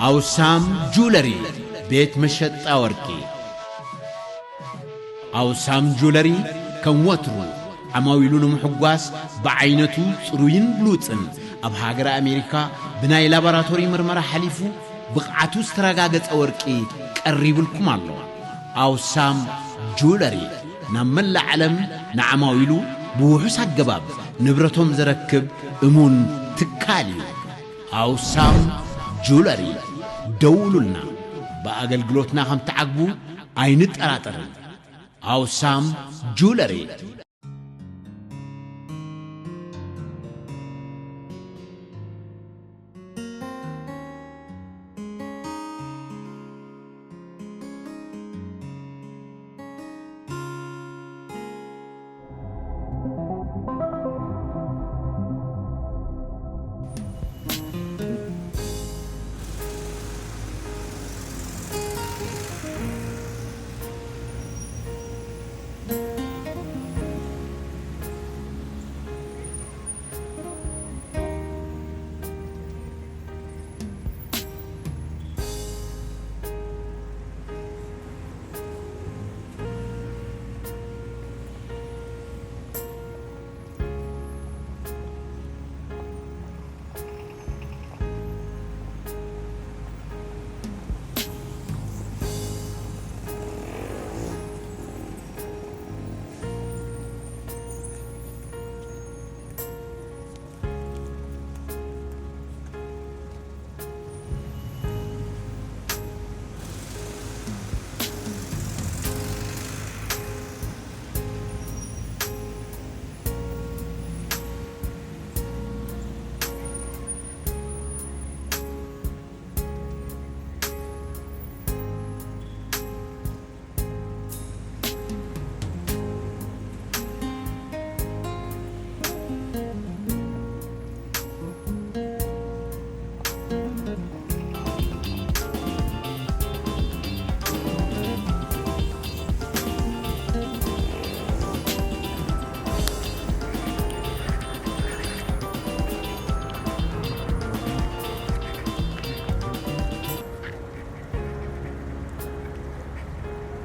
ኣውሳም ጁለሪ፣ ቤት መሸጣ ወርቂ። ኣውሳም ጁለሪ ከም ወትሩ ዓማዊሉ ንምሕጓስ ብዓይነቱ ጽሩይን ብሉጽን ኣብ ሃገረ ኣሜሪካ ብናይ ላቦራቶሪ ምርመራ ሓሊፉ ብቕዓቱ ዝተረጋገጸ ወርቂ ቀሪቡልኩም ኣሎ። ኣውሳም ጁለሪ ናብ መላእ ዓለም ንዓማዊሉ ብውሑስ ኣገባብ ንብረቶም ዘረክብ እሙን ትካል እዩ። ኣውሳም ጁለሪ፣ ደውሉልና። ብኣገልግሎትና ከም ትዓግቡ ኣይንጠራጠርን። ኣውሳም ጁለሪ።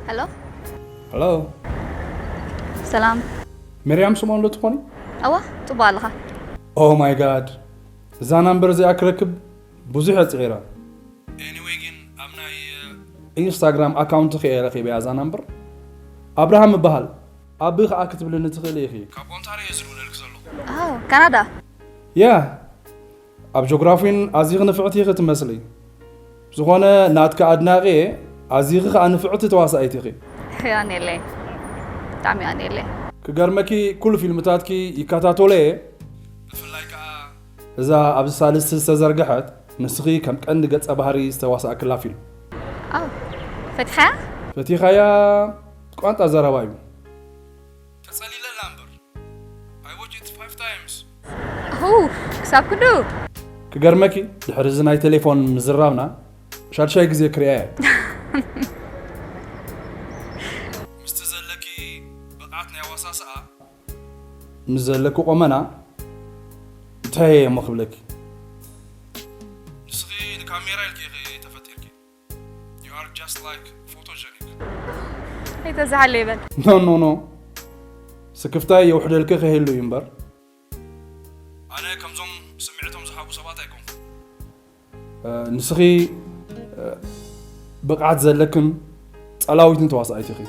ሄሎ። ሄሎ። ሰላም። መርያም ስምኦን ዶ ትኾኒ? እወ፣ ጽቡቕ ኣለኻ። ኦ ማይ ጋድ፣ እዛ ናምበር እዚኣ ክረክብ ብዙሕ እየ ጽዒረ። ኤኒወይ ግን ኣብ ናይ ኢንስታግራም ኣካውንትኺ እየ ረኺበያ እዛ ናምበር። ኣብርሃም እበሃል። ኣቢ ኸኣ ክትብልኒ ትኽእሊ ኢኺ። ካብ ኦንታርዮ እየ ዝድውለልኪ ዘለኹ። ኣው፣ ካናዳ። ያ፣ ኣብ ጆግራፊን ኣዚኺ ንፍዕቲ ኢኺ ትመስሊ። ዝኾነ ናትኪ ኣድናቒ እየ፣ ኣዚኺ ኸኣ ንፍዕቲ ተዋሳኢት ኢኺ። የቐንየለይ። ብጣዕሚ የቐንየለይ። ክገርመኪ ኩሉ ፊልምታትኪ ይከታተሎ እየ። ብፍላይ ከኣ እዛ ኣብዚ ሳልስቲ ዝተዘርግሐት ንስኺ ከም ቀንዲ ገጸ ባህሪ ዝተዋሳእክላ ፊልም። ኣው፣ ፈቲኻያ? ፈቲኻያ ቋንጣ ዘረባ እዩ። ተጸሊለላ እምበር። I watch it five times. ሁ፣ ክሳብ ክንዱ? ክገርመኪ፣ ድሕሪ እዚ ናይ ቴሌፎን ምዝራብና፣ ሻድሻይ ግዜ ክሪኣ እየ። ምስቲ ዘለኪ ብቕዓት ናይ ኣዋሳስኣ፣ ምስ ዘለኪ ቆመና፣ እንታይ እየ እሞ ክብለኪ? ንስኺ ንካሜራ ኢልኪ ኢኺ ተፈጢርኪ። You are just like photogenic. ኣይተዝሓለ ይበል። ኖ፣ ኖ፣ ኖ። ስክፍታይ የውሕደልኪ ከይህሉ እዩ እምበር። ኣነ ከምዞም ስምዒቶም ዝሃቡ ሰባት ኣይኮንኩን። እ፣ ንስኺ፣ እ፣ ብቕዓት ዘለክን ጸላዊትን ተዋሳኢት ኢኺ።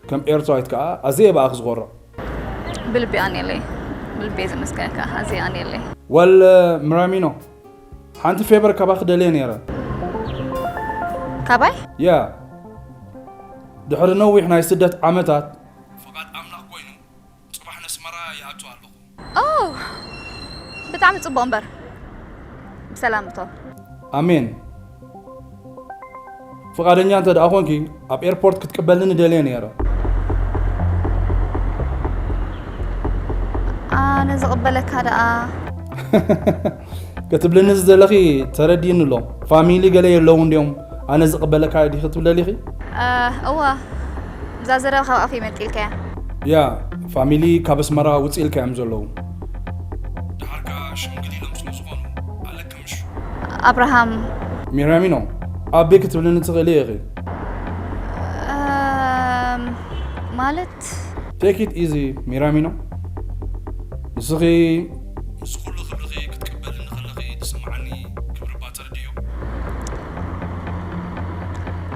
ከም ኤርትራዊት ከኣ ኣዝየ ብኣኺ ዝኾርዕ። ብልቢ ኣኔለይ። ብልቢ ዘመስገንካ። ኣዝየ ኣኔለይ። ወል፣ ምራሚኖ፣ ሓንቲ ፌቨር ካባኺ ደልየ ነይረ። ካባይ? ያ። ድሕሪ ነዊሕ ናይ ስደት ዓመታት፣ ፍቓድ ኣምላኽ ኮይኑ፣ ጽባሕ ነስመራ ይኣቱ ኣለኹ። ኦ፣ ብጣዕሚ ጽቡቕ እምበር። ብሰላም እቶ። ኣሜን። ፍቓደኛ እንተ ደኣ ኾንኪ፣ ኣብ ኤርፖርት ክትቅበልኒ ደልየ ነይረ። ኣነ ዝቕበለካ ደኣ? ክትብልኒ ዝደለኺ ተረዲእኒ ኣሎ። ፋሚሊ ገለ የለውን ድዮም ኣነ ዝቕበለካ ዲኺ ትብለሊኺ? እ፣ እወ። እዛ ዘረባ ካብ ኣፈይ መንጢልካያ። ያ፣ ፋሚሊ ካብ ኣስመራ ውጽእ ኢልካዮም ዘለዉ። ደሓር ከኣ ሽምግል ኢሎም ስለ ዝኾኑ ኣለኪ ምሽ? ኣብርሃም። ሚራሚኖ፣ ኣቤ ክትብልኒ ትኽእሊ ኢኺ። እም፣ ማለት Take it easy ሚራሚኖ። ንስኺ ምስ ኩሉ ክብርኺ ክትቅበልኒ ከለኺ ዝስምዓኒ ክብሪ እባ ተረድዮ።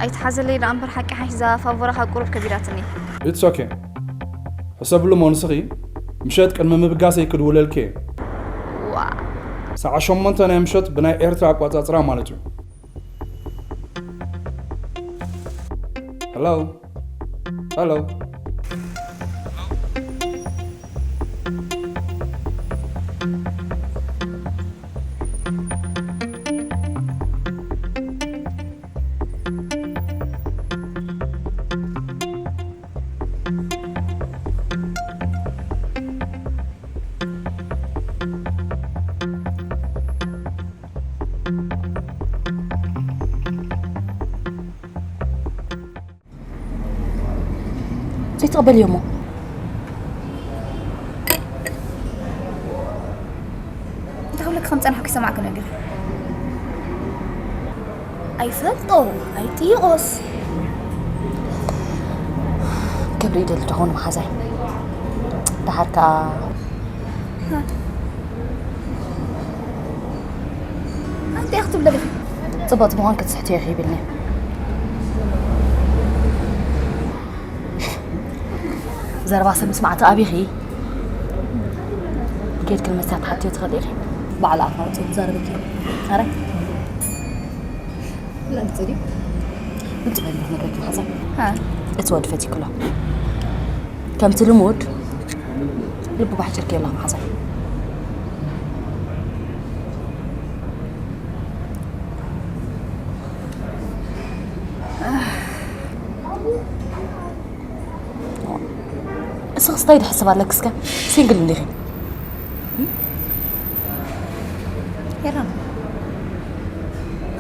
ኣይትሓዘለይ ደኣ እምበር ሓቂ ሓሽ እዛ ፋቮራ ካብ ቁሩብ ከቢዳትኒ። It's okay። ሕሰብሉ እሞ ንስኺ ምሸት ቅድሚ ምብጋሰይ ክድውለልኪ እየ። ዋ ሰዓት ሸሞንተ ናይ ምሸት ብናይ ኤርትራ ኣቋጻጽራ ማለት እዩ። Hello? Hello? ዘይትቕበልዮ እሞ እንታይ ክብለኪ ከም ዝጸናሕኩ ይሰማዕኪ ዶ ነጊረ? ኣይፈልጦ ኣይጥይቖስ። ክብሪ ይደሊ ዶ ኾን መሓዛይ? ደሓር ከኣ ኣንተ ክትብለኪ ጽቡቕ ምዃን ክትስሕትዮ ይኽይብልኒ። ዘረባ ሰብ ምስማዕ ትኣብኺ። ኬድክን መስትያት ትሓትዮ ትኽእሊ ኢኺ። ባዕሉ ኣፍና ውፅእ ዝዛረበኪ። ኣረ ለምፅዲ ብልፅበ ነገር መሓዛ ሃ እቲ ወዲ ፈቲክሎ ከምቲ ልሙድ ልቡ ባሕጭርኪ የላ መሓዛ። እስኽስ እንታይ ድሕስብ ኣለኪ እስከ? ሲንግል እንዲኺ? ሄራም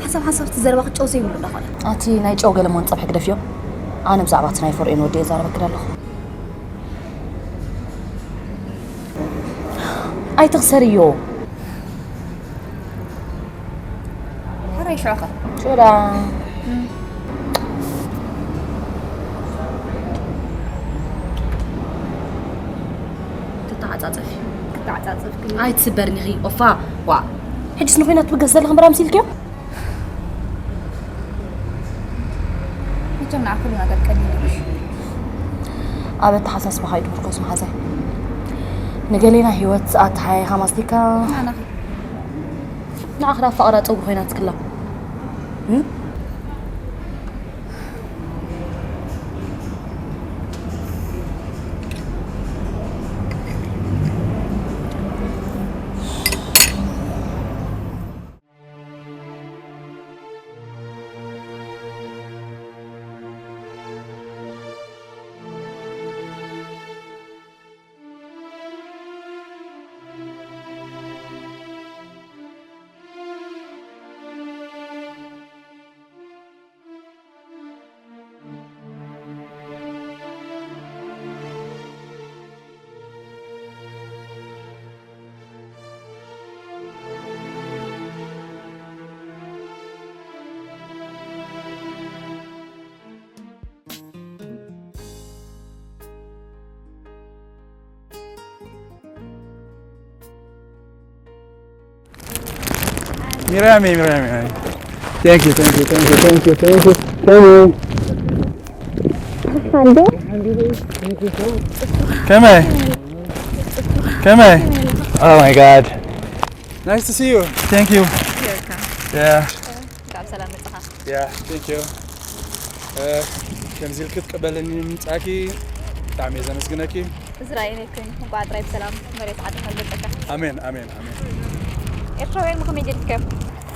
ሓሳብ ሓሳብ እቲ ዘረባ ክጨው ዘይብሉ እንዳኾነ ኣቲ ናይ ጨው ገለሞን ፀብሒ ግደፍዮ። ኣነ ብዛዕባ እቲ ናይ ፈርኦን ወዲ እየ ዛረበኪ ዘለኹ። ኣይትኽሰርዮ። ሕራይ ሽዑኸ ሸዳ ትተዓፃፀፊ ክትተዓፃፀፍኪ ኣይትስበርኒ ኺ ኦፋ። ዋ ሕጅስ ንኹናት ትብገስ ዘለኽ ምራም ሲልክዮ። መቸም ንዓ ኩሉ ነገር ቀሊል እዩ። ኣብ ኣተሓሳስባኻ እዩ ድምርኮስ መሓዛይ። ንገሌና ህይወት ኣተሓያይኻ ማስቲካ ንዓና ንዓኽ ዳ ኣፋቕራ ፀጉሪ ኮይናትክላ። ሚራሚ ሚራሚ ሚራሚ Thank you, thank you, thank you, thank you, thank you, thank you. Hallo? ከመይ ከመይ Oh my god. Nice to see you. Thank you. Yeah. ካብ ሰላም መጽኻ Yeah, thank you. ከምዚ ኢልኪ ክትቀበለኒ ምምጻእኪ ብጣዕሚ እየ ዘመስግነኪ። እዝራኤል ይኩን እንኳዕ ጥራይ ብሰላም መሬት ዓድኻ ዝበጸካ። ኣሜን ኣሜን ኣሜን። ኤርትራውያን ብኸመይ ጀዲድካዮም?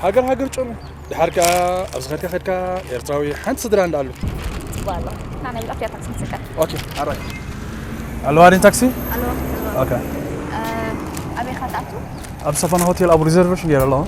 ሃገር ሃገር ጭሩ ድሓር ከኣ ኣብዚ ኸድካ ኸድካ ኤርትራዊ ሓንቲ ስድራ እንዳኣሉ። ጽቡቕ ኣሎ። ንዓና ብጣዕቲ እያ ታክሲ ምጽቃ። Okay, all right. ኣለዋ ድን ታክሲ? ኣሎ። Okay. ኣበይ ኢኻ ትኣቱ? ኣብ ሰፋና ሆቴል ኣብ reservation ገይረ ኣለኹ።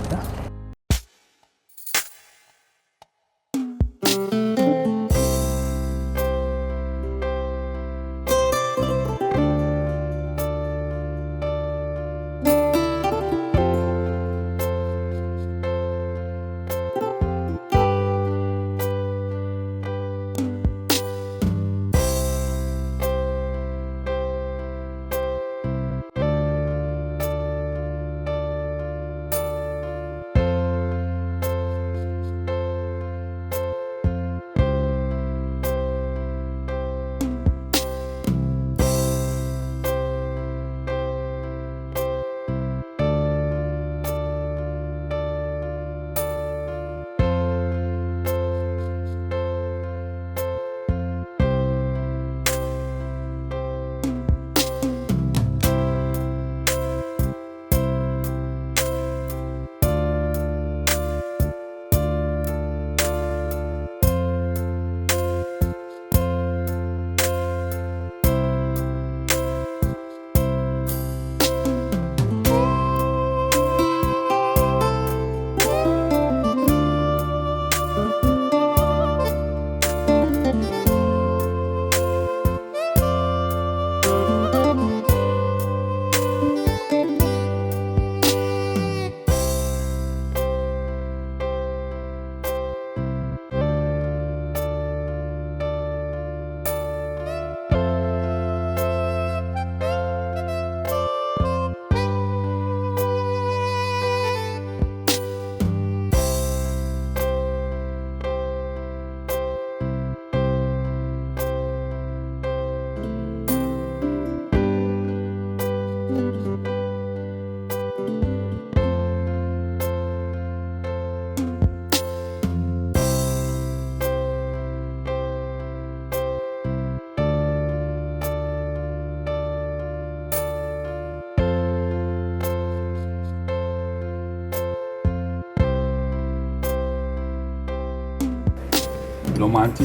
ሎማዓንቲ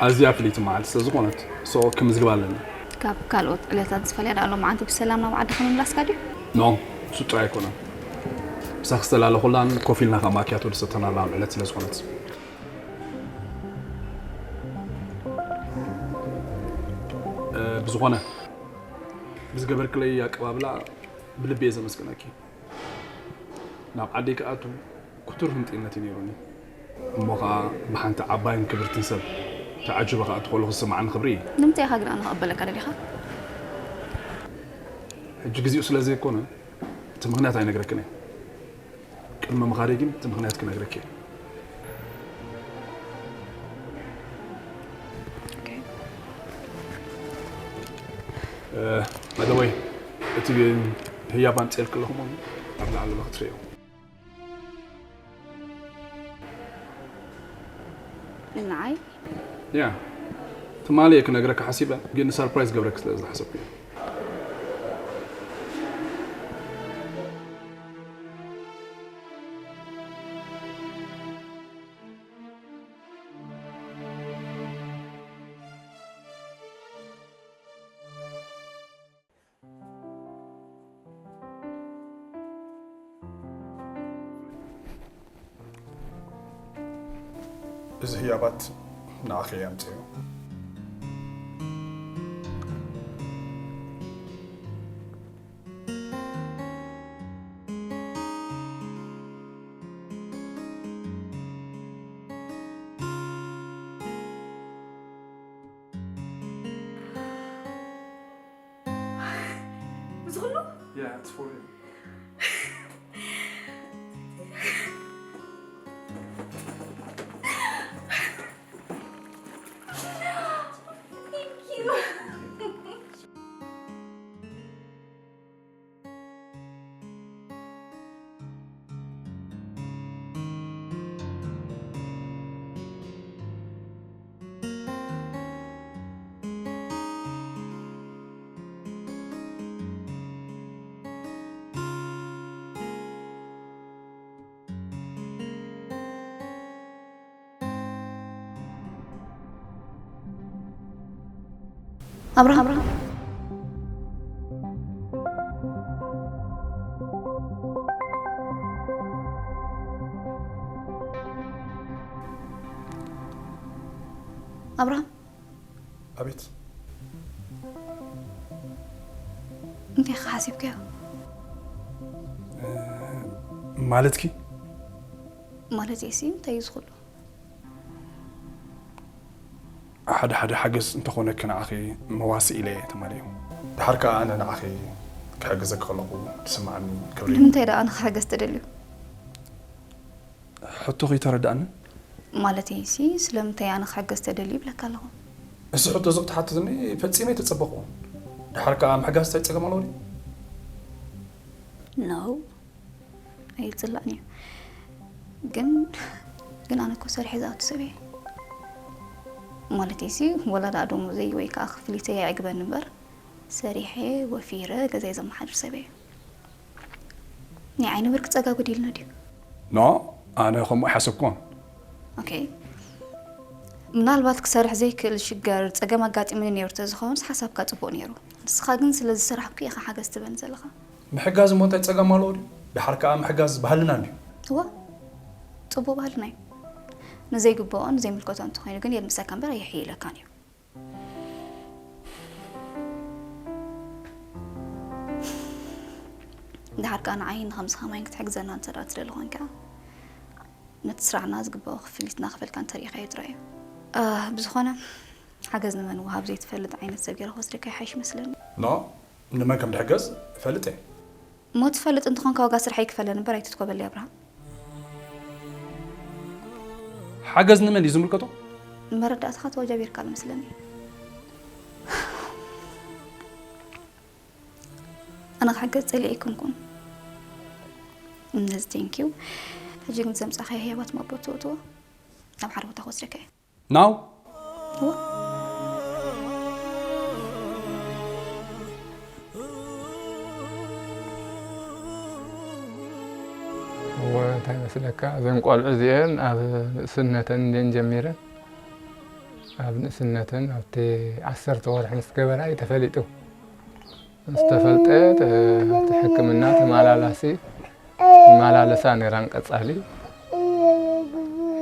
ኣዝያ ፍልይቲ መዓልቲ ስለ ዝኾነት ሶ ክምዝግባ ኣለኒ። ካብ ካልኦት ዕለታት ዝፈልያ ደኣ ሎማዓንቲ ብሰላም ናብ ዓድኻ ምምላስካ ድዩ? ኖ፣ እሱ ጥራይ ኣይኮነን። ምሳኺ ዝተላለኹላን ኮፍ ኢልና ከዓ ማኪያቶ ዝሰተናላን ዕለት ስለ ዝኾነት። እ፣ ብዝኾነ ብዝገበርክለይ ኣቀባብላ ብልቢ እየ ዘመስግነኪ። ናብ ዓደይ ክኣቱ ክቱር ህንጥይነት እዩ ነይሩኒ። እሞ ኸዓ ብሓንቲ ዓባይን ክብርትን ሰብ ተዓጂበ ክኣቱ ከለኹ ዝስምዓኒ ክብሪ እዩ። ንምንታይ ኢኻ ግን ኣነ ክቕበለካ ደሊኻ? ሕጂ ግዜኡ ስለ ዘይኮነ እቲ ምኽንያት ኣይነግረክን እየ። ቅድሚ ምኻደይ ግን እቲ ምኽንያት ክነግረኪ እየ። ኦኬ። እ፣ by the way፣ እቲ ህያብ ኣምፅኤልኪ ኣለኹ እሞ ኣብ ላዕሊ ኣሎ ክትርእዮ። ንዓይ? ያ፣ ትማሊ እየ ክነግረካ ሓሲበ፣ ግን ሰርፕራይዝ ገብረኪ ስለ ዝሓሰብኩ እየ። እዚ ህያባት ንዓኺ እየ ኣምፅኤዮ። እዚ ኩሉ? Yeah, it's for him. Thank you. ኣብርሃም፣ ኣብርሃም፣ ኣቤት። እንታይ ኢኻ ሓሲብካዮ? ማለትኪ? ማለተይሲ እንታይ እዩ ዝኽሉ? ሓደ ሓደ ሓገዝ እንተኾነኪ ንዓኺ መዋስእ ኢለ እየ ተማልዮ። ድሓር ከኣ ኣነ ንዓኺ ክሕግዘኪ ከለኹ ዝስምዓኒ ክብሪ እዩ። ንምንታይ ደኣ ኣነ ክሕገዝ ተደልዩ? ሕቶኺ ኣይተረድኣንን። ማለተይሲ ስለምንታይ ኣነ ክሕገዝ ተደልዩ ይብለካ ኣለኹ። እዚ ሕቶ እዚ ክትሓትትኒ ፈጺመ ኣይተጸበኹን። ድሓር ከኣ ምሕጋዝ እንታይ ጸገም ኣለዎ ድዩ? No፣ ኣይጽላእን እዩ። ግን ግን ኣነ እኮ ሰሪሐ ዝኣቱ ሰብ እየ። ማለተይሲ ወላ ደኣ ደሞዘይ ወይ ከኣ ክፍሊተይ ኣይዕግበኒ እምበር ሰሪሐ ወፊረ ገዛይ ዘመሓድር ሰብ እየ። ናይ ዓይኒ ብርኪ ጸጋ ጎዲልና ድዩ? ኖ፣ ኣነ ከምኡ ኣይሓሰብኩን። ኦኬ። ምናልባት ክሰርሕ ዘይክእል ሽገር ጸገም ኣጋጢሙኒ ነይሩ ተዝኸውንስ ሓሳብካ ጽቡቕ ነይሩ። ንስኻ ግን ስለ ዝሰራሕኩ ኢኻ ሓገዝ ትበኒ ዘለኻ። ምሕጋዝ እሞ እንታይ ጸገም ኣለዎ ድዩ? ድሓር ከኣ ምሕጋዝ ባህልና እንድዩ። እወ፣ ጽቡቕ ባህልና እዩ። ንዘይግብኦ ንዘይምልከቶ እንተኾይኑ ግን የልምሰካ እምበር ኣየሕይለካን እዩ። ድሓር ከኣ ንዓይን ንኸምዚ ከማይን ክትሕግዘና እንተ ደኣ ትደሊ ኾንካ፣ ነቲ ስራሕና ዝግብኦ ክፍሊትና ከፈልካ እንተሪኢኻዮ ጥራይ እዩ። እ፣ ብዝኾነ፣ ሓገዝ ንመን ወሃብ ዘይትፈልጥ ዓይነት ሰብ ገይረ ክወስደካ ይሓይሽ ይመስለኒ። ኖ፣ ንመን ከም ድሕገዝ እፈልጥ እየ። እሞ ትፈልጥ እንተኾንካ ዋጋ ስርሐይ ክፈለኒ እምበር ኣይትትኮበለይ ኣብርሃም። ሓገዝ ንመን እዩ ዝምልከቶ? መረዳእታኻ ተወጃቢርካ ኣሎ መስለኒ። ኣነ ክሕገዝ ጸሊአ ኣይኮንኩን። ነዚ ቴንኪው። ሕጂ ግን ዘምጻኻዮ ህያባት ማቦ ትእትዎ ናብ ሓደ ቦታ ክወስደካ እየ። ናው እወ። እወ፣ እንታይ መስለካ፣ እዘን ቆልዑ እዚአን ኣብ ንእስነተን እንድየን ጀሚረን ኣብ ንእስነተን ኣብቲ ዓሰርተ ወርሒ ምስ ገበራ እዩ ተፈሊጡ። ምስ ተፈልጠ፣ ተ-፣ እቲ ሕክምና ተመላላሲ ይመላለሳ ነይረን ቀጻሊ።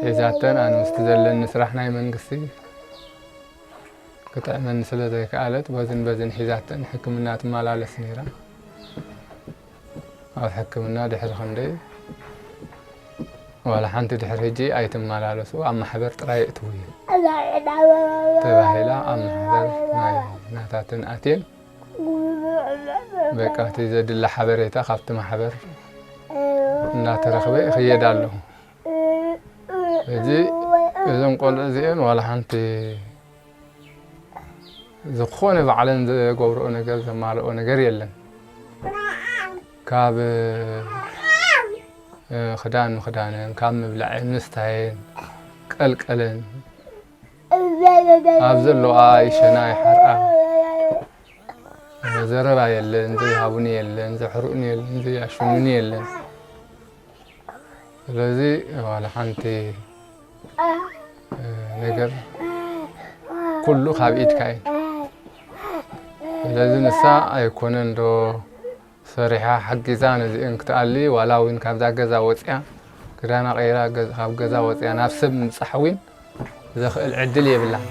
ሒዛተን ኣነ ምስቲ ዘለኒ ስራሕ ናይ መንግስቲ ክጥዕመኒ ስለ ዘይከኣለት፣ በዝን በዝን ሒዛተን ሕክምና ትመላለስ ነይራ። ኣብ ሕክምና ድሕሪ ክንደይ፣ ዋላ ሓንቲ ድሕሪ ሕጂ ኣይትመላለሱ፣ ኣብ ማሕበር ጥራይ እትው እዩ ተባሂላ፣ ኣብ ማሕበር ናይ ናታትን ኣትየን። በቃ እቲ ዘድሊ ሓበሬታ ካብቲ ማሕበር እናተረኽበ ይኽየድ ኣለኹ። ሕጂ እዞም ቆልዑ እዚአን ዋላ ሓንቲ ዝኾነ ባዕለን ዘገብርኦ ነገር፣ ዘማልኦ ነገር የለን። ካብ፣ እ፣ ክዳን ምኽዳነን፣ ካብ ምብላዕን ምስታየን ቀልቀለን፣ ኣብ ዘለዋ ይሸና ይሓርኣ። ዘረባ የለን፣ ዘይሃቡኒ የለን፣ ዘሕርኡኒ የለን፣ ዘያሽሙኒ የለን። ስለዚ ዋላ ሓንቲ፣ እ፣ ነገር ኩሉ ካብ ኢድካ እዩ። ስለዚ ንሳ ኣይኮነን ዶ ሰሪሓ ሓጊዛ ነዚአን ክትኣሊ፣ ዋላ እውን ካብዛ ገዛ ወፂኣ ክዳና ቀይራ ገዝ-፣ ካብ ገዛ ወፂኣ ናብ ሰብ ምብፃሕ እውን ዘኽእል ዕድል የብላን።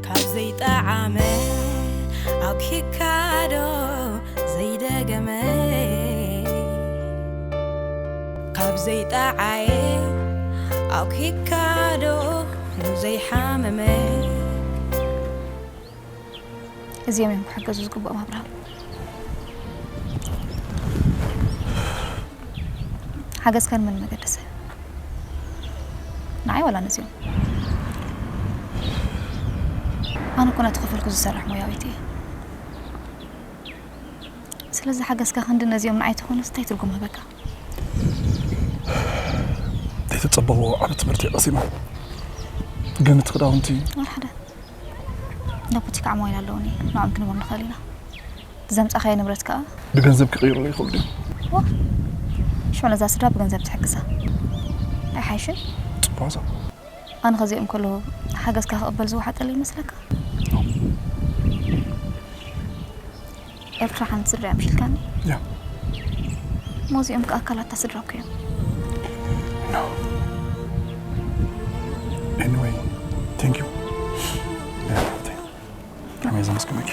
ካብ ዘይጠዓመ ኣውኪካዶ ዘይደገመ፣ ካብ ዘይጠዓየ ኣውኪካዶ ዘይሓመመ። እዚኦም እዮም ክሕገዙ ዝግብኦም ኣብርሃም። ሓገዝካ ንመን መገደሰ? ንዓይ ዋላ ነዚኦም? ኣነ እኮ ነቲ ክፍልኩ ዝሰርሕ ሞያዊት እየ። ስለዚ ሓገዝካ ክንዲ ነዚኦም ንዓይ ተኾነስ እንታይ ትርጉም ህበካ? ዘይተጸበኽዎ ዓቢ ትምህርቲ እየ ቀሲመ። ግን እቲ ክዳውንቲ ወላ ሓደ። እንዳ ቡቲክ ዓማዊል ኣለውኒ፣ ንዕኦም ክንቦም ንኽእል ኢና። ዘምጻኻዮ ንብረት ከኣ ብገንዘብ ክቕይሩ ይኽእሉ ድዮም? ዋ፣ ሽዑ ነዛ ስድራ ብገንዘብ ትሕግዛ ኣይሓይሽን? ጽቡቕ ሓሳብ። ኣነ ከዚኦም ከለዉ ሓገዝካ ክቕበል ዝወሓጠለይ ይመስለካ? ኤርትራ ሓንቲ ስድራ እዮም ሽልካኒ። ያ። እሞ እዚኦም ከኣ ኣካላት እታ ስድራ እኮ እዮም። No. Anyway, thank you. ያ፣ thank you. ከመይ ዘመስግነኪ?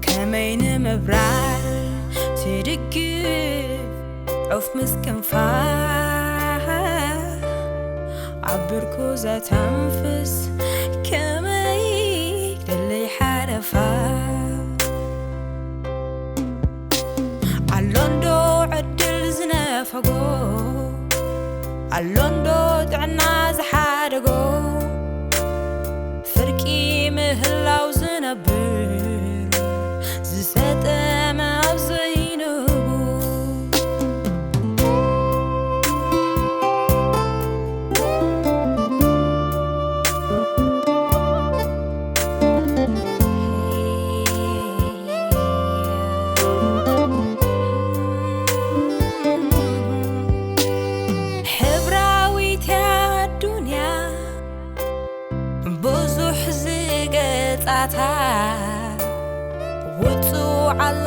ከመይ ንምብራር ትድግፍ ዑፍ ምስ ክንፋ፣ ኣብ ብርኩ ዘተንፍስ ከመይ ደለይ ሓለፋ። ኣሎ እንዶ ዕድል ዝነፈጎ ኣሎ እንዶ ጥዕና ዝሓደጎ፣ ፍርቂ ምህላው ዝነብር፣ ዝሰጠመ ኣብ ዘይንቡ። ሕብራዊት እያ ኣዱንያ ብዙሕ ዝገጻታ፣ ውጹዕ ኣሎ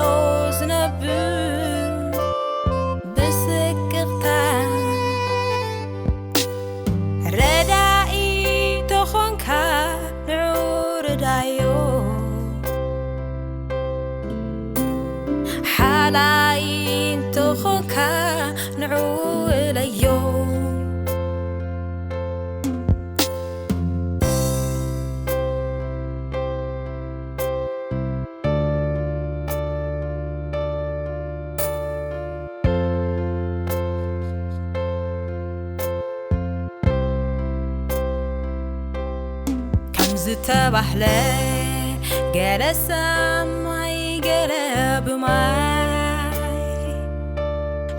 ዝነብር ብስቅቕታ። ረዳኢ ተኾንካ ንዑ ርዳዮ፣ ሓላይ እንተኾንካ ንዑ እለዮ። ከም ዝተባህለ፣ ገለ ሰማይ ገለ ብማይ፣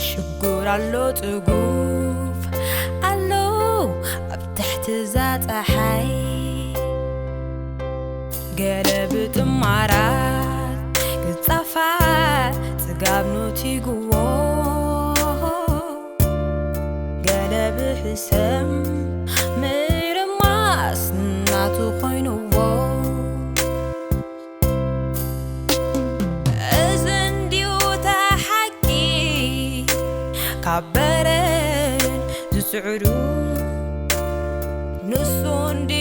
ሽጉር ኣሎ ጽጉፍ ኣሎ ኣብ ትሕቲ እዛ ጸሓይ። ገለ ብጥማራት ክጻፋር ጽጋብ ኑቲግዎ፣ ገለ ብሕሰም ምርማስ ናቱ ኮይንዎ። እዚ እንድዩ እታ ሓቂ፣ ካብ በረድ ዝስዕሩ፣ ንሱ እንዲ